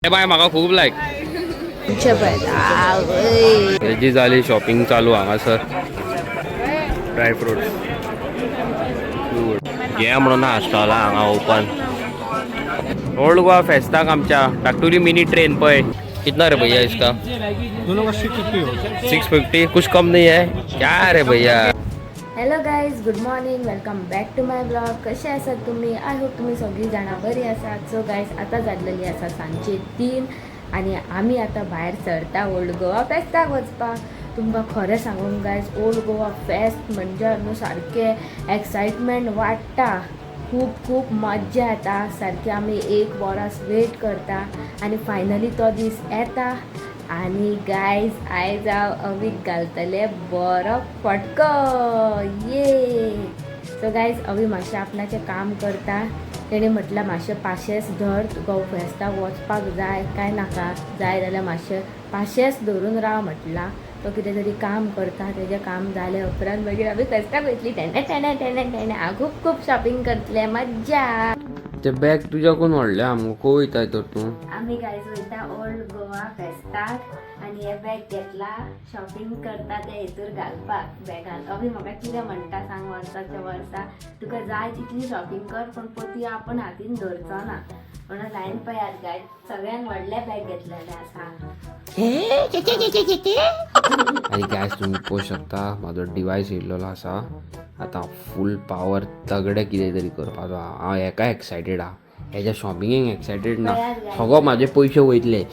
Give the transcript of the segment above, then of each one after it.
बाय, म्हाका खूब लायक. आवय. हेजी जाली शॉपिंग चालू हांगासर. ड्राय फ्रुट्स हे म्हणून स्टॉला हांगा ओपन. ओल्ड गोवा फेस्ताक आमच्या धाकटुली मिनी ट्रेन पळय. कितना रे भैया इसका? दोनों का 650 हो. 650? कुछ कम नहीं है क्या रे भैया? Hello guys, good morning, welcome back to my vlog. कशे आसात तुम्ही? I hope तुम्ही सगळी जाणां बरी आसात. सो गायज, आतां जाल्लेली आसा सांजचे 3 आनी आमी आतां भायर सरता ओल्ड गोवा फेस्ताक वचपाक. तुमकां खरें सांगूंक गायज, ओल्ड गोवा फेस्त म्हणजे न्हू सारकें एक्सायटमेंट वाडटा. खूब खूब मज्जा येता सारकी. आमी एक वरास वेट करता आनी फायनली तो दीस येता. आनी गायज, आयज हांव अवीक घालतलें बरो फटको. ये सो गायज, अवी मातशें आपणाचें काम करता. तेणें म्हटल्यार मातशें पाशेंस धर, तुका फेस्ताक वचपाक जाय काय नाका, जाय जाल्यार मातशें पाशेंस धरून राव म्हटलां. तो कितें तरी काम करता. तेजें काम जालें उपरांत मागीर आमी फेस्ताक वयतली. टेणे टेणे टेणे टेणे. हांव खूब खूब शॉपिंग करतलें. मज्जा. ते बॅग तुज्याकून व्हडलें आमकां. खंय वयताय तर तूं? आमी गायज वयता ओल्ड गोवा फेस्ताक आनी हे बॅग घेतला, शॉपिंग करता ते हितूर घालपाक बॅगान. अभी म्हाका कितें म्हणटा सांग, वर्साच्या वर्सा तुका जाय तितली शॉपिंग कर, पूण पोती आपूण हातीन धरचो ना म्हणून. हांवें पळयात गायज, सगळ्यान व्हडलें बॅग घेतलेलें आसा. आनी गायज, तुमी पळोवंक शकता, म्हाजो डिवायस येयल्लो आसा. आतां फूल पावर तगडे कितें तरी करपाचो. हांव हेका एक्सायटेड आहा, हेज्या शॉपिंगेक एक्सायटेड ना. सगळो म्हाजे पयशे वयतले.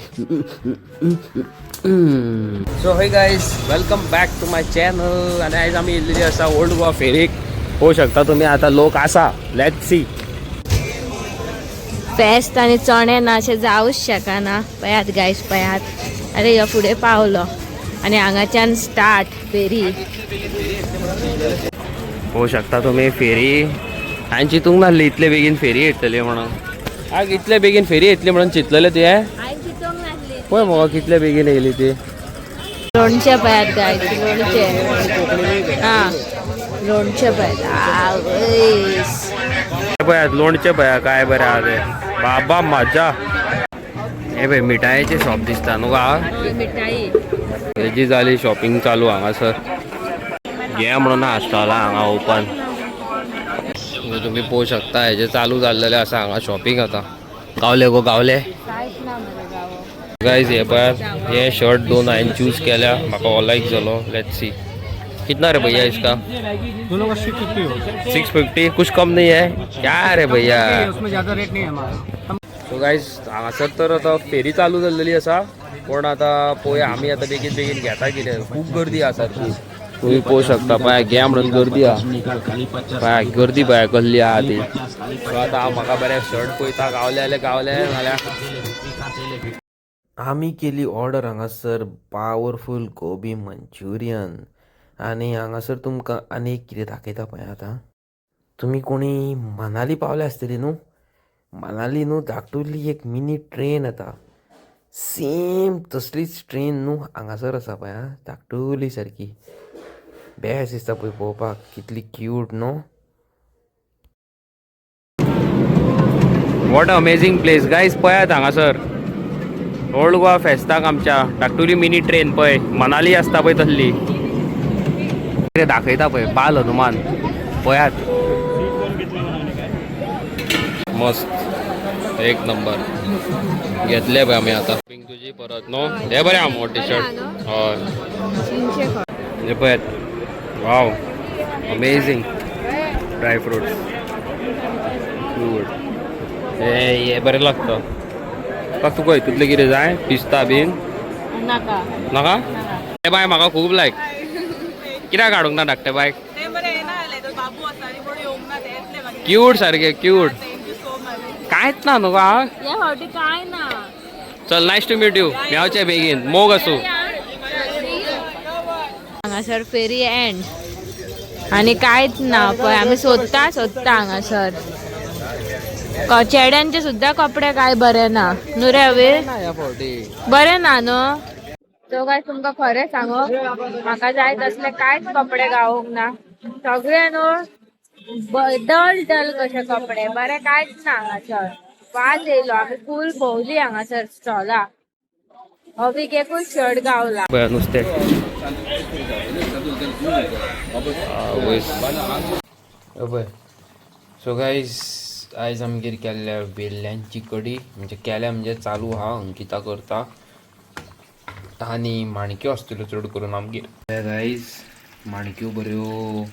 So hey guys, welcome back to my channel. आनी आयज आमी येयल्लेली आसा ओल्ड गोवा फेरीक. पळोवंक शकता तुमी, आतां लोक आसा. Let's see. फेस्त आनी चणे ना अशें जावूच शकना. पळयात गायज, पळयात. अरे, ह्यो फुडें पावलो आनी हांगाच्यान स्टार्ट फेरी. पळोवंक शकता तुमी फेरी. हांवें चिंतूंक नासली इतले बेगीन फेरी येतली म्हणून. आग, इतले बेगीन फेरी येतली म्हणून चिंतलेलें तुवें? हांवें चिंतूंक नासली. पळय मगो, कितले बेगीन येयली ती. लोणचें पळयात गायज, लोणचें. हां, लोणचें पळयात. आवयस. पळयात, लोणचें पळया, काय बरें आहा तें. बाबा मजा. हे पळय, मिठायेचें शॉप दिसता न्हू गा. मिठाई. हेजी जाली शॉपिंग चालू हांगासर. हे म्हणून स्टॉला हांगा ओपन. तुम्ही पळोवंक शकता, हेजे चालू जाल्लेलें आसा हांगा शॉपिंग. आतां गावले गो, गावले. कांयच ना मरे गांव. गायज, हे पळयात, हे शर्ट दोन हांवें चूज केल्या. म्हाका हो लायक जालो. Let's see. कितना रे भैया इसका? दोनों का 650 हो. 650? कुछ कम नहीं है क्या रे भैया? उसमें ज़्यादा रेट नहीं है हमारा. सो गायज, हांगासर तर आतां फेरी चालू जाल्लेली आसा, पूण आतां पळोवया आमी आतां बेगीन बेगीन घेता कितें. खूब गर्दी आसा सारकी. तुमी पळोवंक शकता, पळय, घे म्हणून गर्दी आहा. पळय, गर्दी पळय कसली आहा ती. सो आतां हांव म्हाका बरें शर्ट पळयता. गावले जाल्यार गावले, नाल्यार आमी केली ऑर्डर हांगासर पावरफूल गोबी मंचुरियन. आनी हांगासर तुमकां आनी एक कितें दाखयता. पळय, आतां तुमी कोणी मनाली पावले आसतली न्हू? मनाली न्हू धाकटुली एक मिनी ट्रेन येता, सेम तसलीच ट्रेन न्हू हांगासर आसा. पळय आं, धाकटुली सारकी. बेस्ट दिसता पळय पळोवपाक, कितली क्यूट न्हू. What amazing place guys. पळयात हांगासर ओल्ड गोवा फेस्ताक आमच्या धाकटुली मिनी ट्रेन पळय, मनाली आसता पळय तसली. कितें दाखयता पळय, बाल हनुमान पळयात. मस्त, एक नंबर. घेतले पळय आमी आतां. तुजी परत न्हू. हे बरें आहा टी शर्ट. हय, हे पळयात. वाव, अमेझींग. Dry fruits, good. हे हे बरें लागता. का तुका हितूंतलें कितें जाय? पिस्ता बीन? नाका. नाका. हे बाय म्हाका खूब लायक. कित्याक हाडूंक ना धाकटे बायक? ते बरें येना जालें, तो बाबू आसा आनी कोण येवंक ना. ते येतले मागीर. क्यूट, सारकें cute. Thank you so much. कांयच ना न्हू गा. हे फावटी काय ना. चल, nice to meet you. मेवचे बेगीन. मोग आसूं. हांगासर फेरी एंड आनी कांयच ना. पळय, आमी सोदता सोदता हांगासर. चेड्यांचे सुद्धा कपडे काय बरे ना न्हू रे अवी? बरे ना न्हू? तो काय तुमकां खरें सांगो, म्हाका जाय तसले कांयच कपडे गावूंक ना. सगळे न्हू डल डल कशे कपडे, बरे कांयच ना हांगासर. वाज येयलो. आमी फूल भोंवली हांगासर स्टॉला. अवीक एकूच शर्ट गावला. पळय नुस्तें. पळय, सो गायज, आयज आमगेर केल्ल्या वेल्ल्यांची कडी, म्हणजे केल्या म्हणजे चालू आहा, अंकिता करता आनी माणक्यो आसतल्यो चड करून आमगेर. गायज, माणक्यो बऱ्यो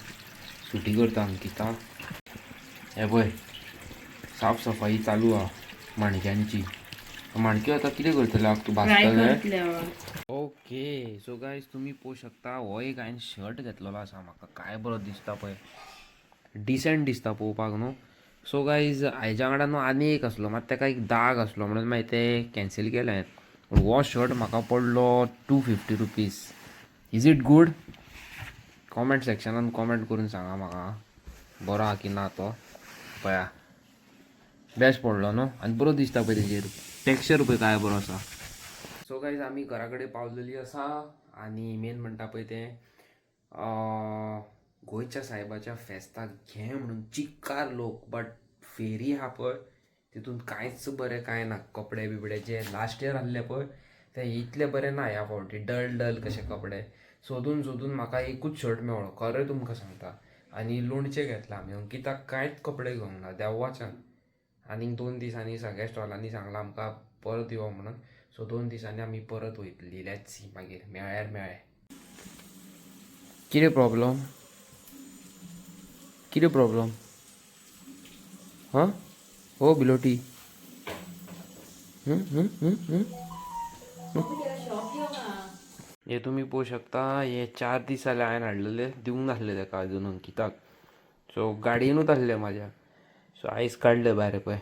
सुटी करता अंकिता. हे पळय, साफ सफाई चालू आहा माणक्यांची. माणक्यो आतां कितें करतले तूं, भाजतले? ओके, सो गायज, तुमी पळोवंक शकता, हो एक हांवें शर्ट घेतलेलो आसा. म्हाका काय बरो दिसता पळय, डिसंट दिसता पळोवपाक न्हू. सो गायज, हाज्या वांगडा न्हू आनी एक आसलो, मात ताका एक दाग आसलो म्हणून मागीर ते कॅन्सील केलें हांवें. पूण हो शर्ट म्हाका पडलो 250 rupees. Is it good? Comment सेक्शनान कॉमेंट करून सांगा म्हाका, बरो आहा की ना तो. पळया, बेस्ट पडलो न्हू आनी बरो दिसता पळय, तेजेर टेक्स्चर पळय काय बरो आसा. सो गायज, आमी घरा कडेन पावलेली आसा आनी मेन म्हणटा पळय तें, गोंयच्या सायबाच्या फेस्ताक घे म्हणून चिक्कार लोक, बट फेरी आहा पळय तितून कांयच बरें कांय ना. कपडे बिपडे जे लास्ट इयर आहले पळय ते इतले बरे ना ह्या फावटी, डल डल कशे कपडे. सोदून सोदून म्हाका एकूच शर्ट मेळ्ळो, खरें तुमकां सांगता. आनी लोणचें घेतलां आमी. अंकिताक कांयच कपडे घेवंक ना देवाच्यान. आनीक 2 दिसांनी सगळ्या स्टॉलांनी सांगलां आमकां परत यो म्हणून. सो 2 दिसांनी आमी परत वयतली. Let's see, मागीर मेळ्ळ्यार मेळ्ळे. कितें प्रॉब्लम? कितें प्रॉब्लम? हां हो बिलोटी. हम्म, हम्म, हम्म, हम्म. हे तुमी पळोवंक शकता, हे 4 दीस जाले हांवें हाडलेले, दिवंक नासले ताका अजून अंकिताक. सो गाडयेनूच आसले म्हाज्या. सो आयज काडले भायर. पळय,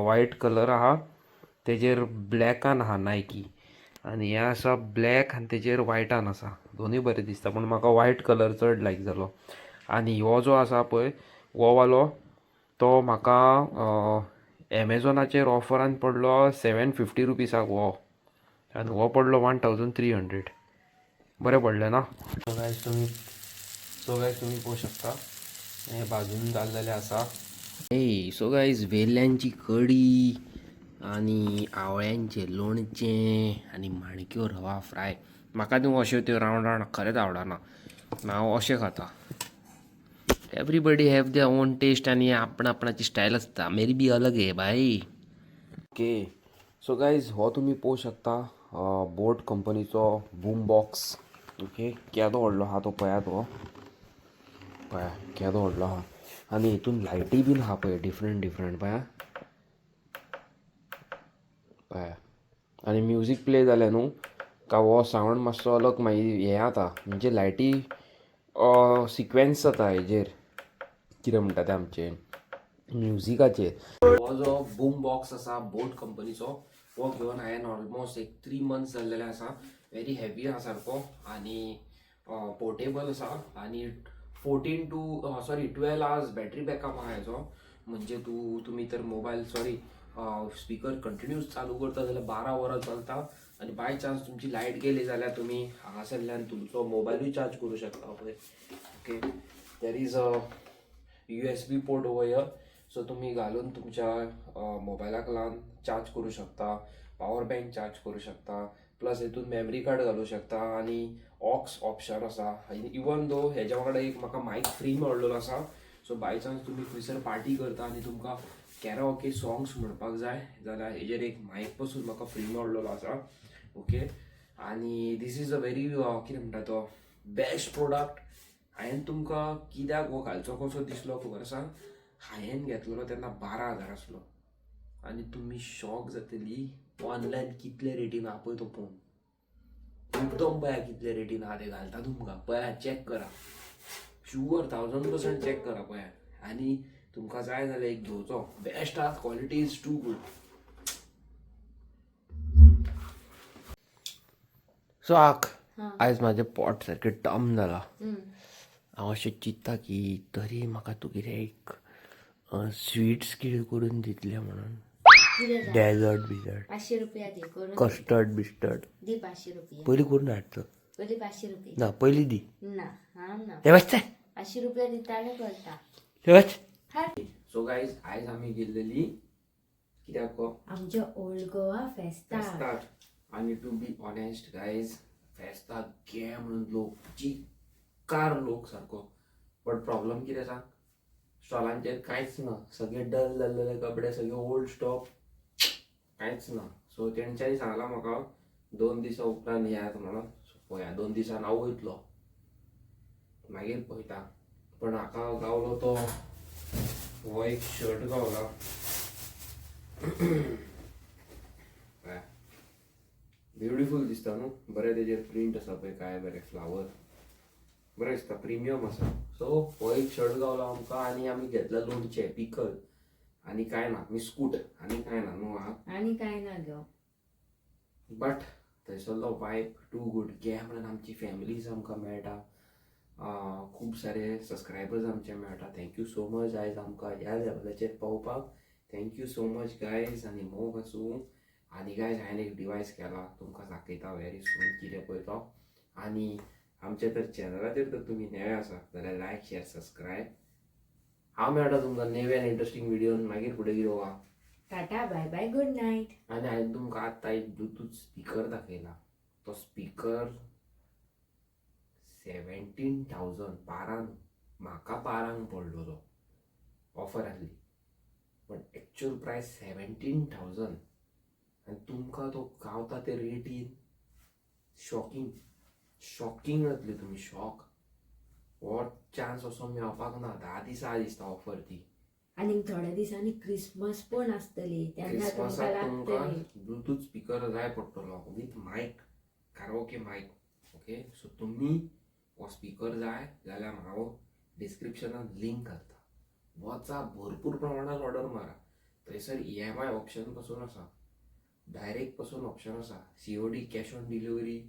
वायट कलर आहा, तेजेर ब्लॅकान आहा नायकी आनी हें आसा ब्लॅक आनी तेजेर वायटान आसा. दोनूय बरें दिसता, पूण म्हाका वायट कलर चड लायक जालो. आनी हो जो आसा पळय हो वालो, तो म्हाका एमेझॉनाचेर ऑफरान पडलो 750 रुपीसाक हो, आनी हो पडलो 1300. बरें पडलें ना? सो गायज, तुमी पळोवंक शकता, हें भाजून जाल्लेलें आसा. ए सो गायज, वेल्यांची कडी आनी आवळ्यांचें लोणचें आनी माणक्यो रवा फ्राय. म्हाका न्हू अश्यो त्यो रावंड रावंड खरेंच आवडना, हांव अशें खाता. Everybody have their own taste आनी आपण आपणाची स्टायल आसता. मेरी बी अलग है भाई. ओके, सो गायज, हो तुमी पळोवंक शकता बोट कंपनीचो बूम बॉक्स. ओके, केदो व्हडलो आहा तो पळयात. हो पळया, केदो व्हडलो आहा आनी हितून लायटी बीन आहा पळय, डिफरंट डिफरंट. पळया पळया, आनी म्युजीक प्ले जालें न्हू काय हो सावंड मातसो अलग मागीर हें जाता, म्हणजे लायटी सिक्वेन्स जाता हेजेर, कितें म्हणटा तें, आमचें म्युजिकाचेर. हो जो बूम बॉक्स आसा बोट कंपनीचो, हो घेवन हांवें ऑलमोस्ट एक 3 मंथ्स जाल्लेले आसा. व्हेरी हेवी आहा सारको आनी पोर्टेबल आसा आनी 14 to, sorry, 12 hours battery backup आहा हेजो. म्हणजे तूं तुमी तर मोबायल, सॉरी, स्पीकर कंटिन्यूस चालू करता जाल्यार 12 वरां चलता. आनी बाय चान्स तुमची लायट गेली जाल्यार तुमी हांगासरल्यान तुमचो मोबायलूय चार्ज करूं शकता पळय. Okay, there is a USB port over here, so तुमी घालून तुमच्या मोबायलाक लावन चार्ज करूं शकता, पावर बँक चार्ज करूं शकता. प्लस हितून मेमरी कार्ड घालूं शकता आनी ऑक्स ऑप्शन आसा. आनी इवन दो हेज्या वांगडा एक म्हाका मायक फ्री मेळ्ळलो आसा. सो बाय चान्स तुमी खंयसर पार्टी करता आनी तुमकां कॅराओके सॉंग्स म्हणपाक जाय जाल्यार हेजेर एक मायक पसून म्हाका फ्री मेळ्ळलो आसा. ओके, आनी this is a very, कितें म्हणटा तो, बेस्ट प्रोडक्ट. हांवें तुमकां कित्याक हो घालचो कसो दिसलो खबर आसा? हांवें घेतलेलो तेन्ना 12,000 आसलो आनी तुमी शॉक जातली, ऑनलायन कितले रेटीन आहा पळय तो फोन. एकदम पळया कितले रेटीन आहा ते, घालता तुमकां. पळया, चॅक करा, शुअर 1000% चॅक करा पळया. आनी तुमकां जाय जाल्यार एक घेवचो, बेस्ट आहा, quality is too good. So आक, आयज म्हाजें पोट सारकें टम जालां. हांव अशें चिंत्ता की तरी म्हाका तूं कितें एक स्वीट्स कितें करून दितलें म्हणून. कितें जाय? डेजर्ट बिजर्ट. 500 रुपया दी करून. कस्टर्ड बिस्टर्ड. दी 500 रुपया. पयलीं करून हाडचो. पयलीं 500 रुपया. ना, पयलीं दी. ना, हांव ना. हे बस. 500 रुपया दिता आनी करता. हे बस. हाड. सो गायज, आयज आमी गेल्लेली कित्याक गो? आमच्या ओल्ड गोवा फेस्ता. फेस्ताक. आनी टू बी ऑनेस्ट गायज, फेस्ताक गे म्हणून लोक चिकार लोक सारको. बट प्रॉब्लम कितें सांग, स्टॉलांचेर कांयच ना, सगळे डल जाल्लेले कपडे, सगळे ओल्ड स्टॉक, कांयच ना. सो तेंच्यांनी सांगलां म्हाका 2 दिसां उपरांत येयात म्हणून. सो पळया, 2 दिसान हांव वयतलो, मागीर पळयता. पण हाका गावलो तो हो एक शर्ट गावला. पळया, ब्युटिफूल दिसता न्हू? बरें, तेजेर प्रिंट आसा पळय, काय बरें फ्लावर, बरें दिसता, प्रिमियम आसा. सो हो एक शर्ट गावलो आमकां आनी आमी घेतला लोणचें, पिकल आनी कांय ना, बिस्कूट आनी कांय ना न्हू हा. आनी काय ना गो. बट थंयसरलो वायब टू गूड गे म्हणून आमची फॅमिलीज आमकां मेळटा, खूब सारे सबस्क्रायबर्स आमचे मेळटा. Thank you so much आयज आमकां ह्या लेवलाचेर पावपाक. Thank you so much guys आनी मोग आसूं. आनी गायज, हांवें एक डिवायस केला, तुमकां दाखयता व्हेरी सून कितें पळय तो. आनी आमच्या तर चॅनलाचेर तर तुमी नवे आसा जाल्यार लायक, शेअर, सबस्क्रायब. हांव मेळटा तुमकां नवे आनी इंट्रस्टींग व्हिडियोन. मागीर फुडें कितें वा. Tata, bye bye, good night. आनी हांवें तुमकां आत्तां एक ब्लुटूथ स्पिकर दाखयला, तो स्पिकर 17,000, बारांक, म्हाका 12क पडलो तो, ऑफर आसली, बट एक्चुअल प्रायस 17,000. आनी तुमकां तो गावता ते रेटीन, शॉकिंग, शॉकिंग जातली तुमी, शॉक. हो चान्स असो मेळपाक ना. 10 दिसां दिसता ऑफर ती. आनी थोड्या दिसांनी क्रिसमस पण आसतली, तेन्ना तुमकां क्रिसमसाक तुमकां लागतली. ब्लुटूथ स्पिकर जाय पडटलो with mic, karaoke mic. Okay, so तुमी हो स्पिकर जाय जाल्यार हांव डिस्क्रिप्शनान लिंक घालता, वचा, भरपूर प्रमाणान ऑर्डर मारा. थंयसर ईएमआय ऑप्शन पासून आसा, डायरेक्ट पासून ऑप्शन आसा, सीओडी, कॅश ऑन डिलिव्हरी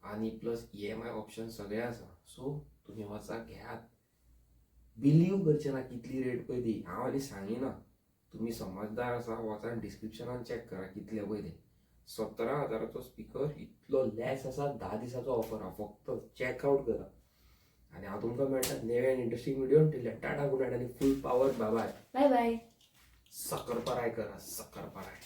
आनी प्लस ईएमआय ऑप्शन सगळें आसा. सो तुमी वचा, घेयात. बिलीव करचें ना कितली रेट पळय ती. हांव आनी सांगिना, तुमी समजदार आसा, वचान डिस्क्रिप्शनान चॅक करा कितले पळय ते. 17 हजाराचो स्पिकर इतलो लेस आसा, 10 दिसाचो ऑफर आहा, फक्त चॅक आउट करा. आनी हांव तुमकां मेळटा नवे आनी interesting video. Till tata, good night आनी फूल पावर, बाय. बाय बाय. सकरपराय करा, सकरपराय.